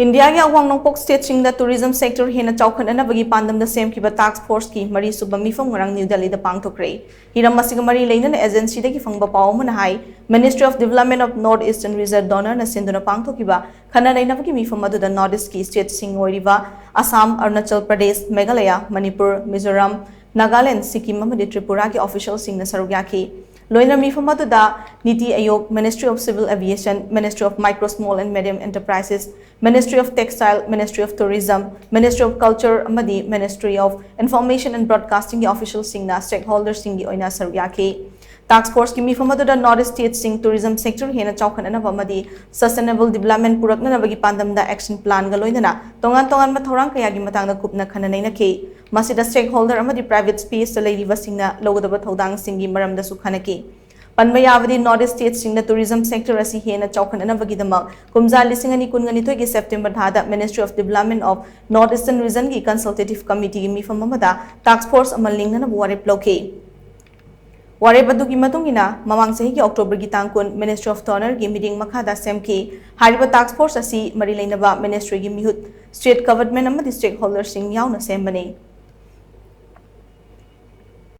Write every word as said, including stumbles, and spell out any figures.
ꯏꯟꯗꯤꯌꯥꯒꯤ ꯑꯋꯥꯡ ꯅꯣꯡꯄꯣꯛ ꯁ꯭ꯇꯦꯠꯁꯤꯡꯗ ꯇꯨꯔꯤꯖꯝ ꯁꯦꯛꯇꯔ ꯍꯦꯟꯅ ꯆꯥꯎꯈꯠꯅꯅꯕꯒꯤ ꯄꯥꯟꯗꯝꯗ ꯁꯦꯝꯈꯤꯕ ꯇꯥꯁꯛ ꯐꯣꯔꯁꯀꯤ ꯃꯔꯤꯁꯨꯕ ꯃꯤꯐꯝ ꯉꯔꯥꯡ ꯅ꯭ꯌꯨ ꯗꯦꯜꯂꯤꯗ ꯄꯥꯡꯊꯣꯛꯈ꯭ꯔꯦ꯫ ꯍꯤꯔꯝ ꯑꯁꯤꯒ ꯃꯔꯤ ꯂꯩꯅꯅ ꯑꯦꯖꯦꯟꯁꯤꯗꯒꯤ ꯐꯪꯕ ꯄꯥꯎ ꯑꯃꯅ ꯍꯥꯏ, Ministry of Development of North Eastern Region, ꯗꯣꯅꯔꯅ ꯁꯤꯟꯗꯨꯅ ꯄꯥꯡꯊꯣꯛꯈꯤꯕ ꯈꯟꯅ ꯅꯩꯅꯕꯒꯤ ꯃꯤꯐꯝ ꯑꯗꯨꯗ ꯅꯣꯔꯠ ꯏꯁ꯭ꯇꯀꯤ ꯁ꯭ꯇꯦꯠꯁꯤꯡ ꯑꯣꯏꯔꯤꯕ ꯑꯁꯥꯝ, ꯑꯔꯨꯅꯥꯆꯜ ꯄ꯭ꯔꯗꯦꯁ, ꯃꯦꯘꯥꯂꯌꯥ, ꯃꯅꯤꯄꯨꯔ, ꯃꯤꯖꯣꯔꯥꯝ, ꯅꯥꯒꯥꯂꯦꯟ, ꯁꯤꯛꯀꯤꯝ ꯑꯃꯗꯤ ꯇ꯭ꯔꯤꯄꯨꯔꯥꯒꯤ ꯑꯣꯐꯤꯁꯤꯌꯦꯜꯁꯤꯡꯅ ꯁꯔꯨꯛ ꯌꯥꯈꯤ꯫ ꯂꯣꯏꯅꯅ ꯃꯤꯐꯝ ꯑꯗꯨꯗ ꯅꯤꯇꯤ ꯑꯥꯌꯣꯒ, Ministry of Civil Aviation, Ministry of Micro, Small and Medium Enterprises, Ministry of Textile, Ministry of Tourism, Ministry of Culture ꯑꯃꯗꯤ Ministry of Information and Broadcastingꯒꯤ ꯑꯣꯐꯤꯁꯤꯌꯦꯜꯁꯤꯡꯅ ꯁ꯭ꯇꯦꯛꯍꯣꯜꯗꯔꯁꯤꯡꯒꯤ ꯑꯣꯏꯅ ꯁꯔꯨꯛ ꯌꯥꯈꯤ꯫ ꯇꯥꯁꯛ ꯐꯣꯔꯁꯀꯤ ꯃꯤꯐꯝ ꯑꯗꯨꯗ ꯅꯣꯔꯠ ꯏꯁ꯭ꯠ ꯁ꯭ꯇꯦꯠꯁꯤꯡ ꯇꯨꯔꯤꯖꯝ ꯁꯦꯛꯇꯔ ꯍꯦꯟꯅ ꯆꯥꯎꯈꯠꯅꯅꯕ ꯑꯃꯗꯤ ꯁꯁꯇꯦꯅꯦꯕꯜ ꯗꯤꯕꯦꯂꯞꯃꯦꯟꯠ ꯄꯨꯔꯛꯅꯕꯒꯤ ꯄꯥꯟꯗꯝꯗ ꯑꯦꯛꯁꯟ ꯄ꯭ꯂꯥꯟꯒ ꯂꯣꯏꯅꯅ ꯇꯣꯉꯥꯟ ꯇꯣꯉꯥꯟꯕ ꯊꯧꯔꯥꯡ ꯀꯌꯥꯒꯤ ꯃꯇꯥꯡꯗ ꯀꯨꯞꯅ ꯈꯟꯅ ꯅꯩꯅꯈꯤ꯫ ꯃꯁꯤꯗ ꯁ꯭ꯇꯦꯛꯍꯣꯜꯗꯔ ꯑꯃꯗꯤ ꯄ꯭ꯔꯥꯏꯚꯦꯠ ꯁ꯭ꯄꯦꯁꯇ ꯂꯩꯔꯤꯕꯁꯤꯡꯅ ꯂꯧꯒꯗꯕ ꯊꯧꯗꯥꯡꯁꯤꯡꯒꯤ ꯃꯔꯝꯗꯁꯨ ꯈꯟꯅꯈꯤ꯫ ꯄꯟꯕ ꯌꯥꯕꯗꯤ, ꯅꯣꯔꯠ ꯏꯁ꯭ꯠ ꯁ꯭ꯇꯦꯠꯁꯤꯡꯗ ꯇꯨꯔꯤꯖꯝ ꯁꯦꯛꯇꯔ ꯑꯁꯤ ꯍꯦꯟꯅ ꯆꯥꯎꯈꯠꯅꯅꯕꯒꯤꯗꯃꯛ ꯀꯨꯝꯖꯥ ꯂꯤꯁꯤꯡ ꯑꯅꯤ ꯀꯨꯟꯒ ꯅꯤꯊꯣꯏꯒꯤ ꯁꯦꯞꯇꯦꯝꯕꯔ ꯊꯥꯗ Ministry of Development of North Eastern Regionꯒꯤ ꯀꯟꯁꯜꯇꯦꯇꯤꯚ ꯀꯃꯤꯇꯤꯒꯤ ꯃꯤꯐꯝ ꯑꯃꯗ ꯇꯥꯁꯛ ꯐꯣꯔꯁ ꯑꯃ ꯂꯤꯡꯅꯅꯕ ꯋꯥꯔꯦꯞ ꯂꯧꯈꯤ꯫ ꯋꯥꯔꯦꯞ ꯑꯗꯨꯒꯤ ꯃꯇꯨꯡ ꯏꯟꯅ, ꯃꯃꯥꯡ ꯆꯍꯤꯒꯤ ꯑꯣꯛꯇꯣꯕꯔꯒꯤ ꯇꯥꯡ ꯀꯨꯟ Ministry of ꯗꯣꯅꯔꯒꯤ ꯃꯤꯠꯌꯦꯡ ꯃꯈꯥꯗ ꯁꯦꯝꯈꯤ꯫ ꯍꯥꯏꯔꯤꯕ ꯇꯥꯁꯛ ꯐꯣꯔꯁ ꯑꯁꯤ ꯃꯔꯤ ꯂꯩꯅꯕ ꯃꯤꯅꯤꯁꯇ꯭ꯔꯤꯒꯤ ꯃꯤꯍꯨꯠ, ꯁ꯭ꯇꯦꯠ ꯒꯚꯔꯟꯃꯦꯟꯠ ꯑꯃꯗꯤ ꯁ꯭ꯇꯦꯛꯍꯣꯜꯗꯔꯁꯤꯡ ꯌꯥꯎꯅ ꯁꯦꯝꯕꯅꯤ꯫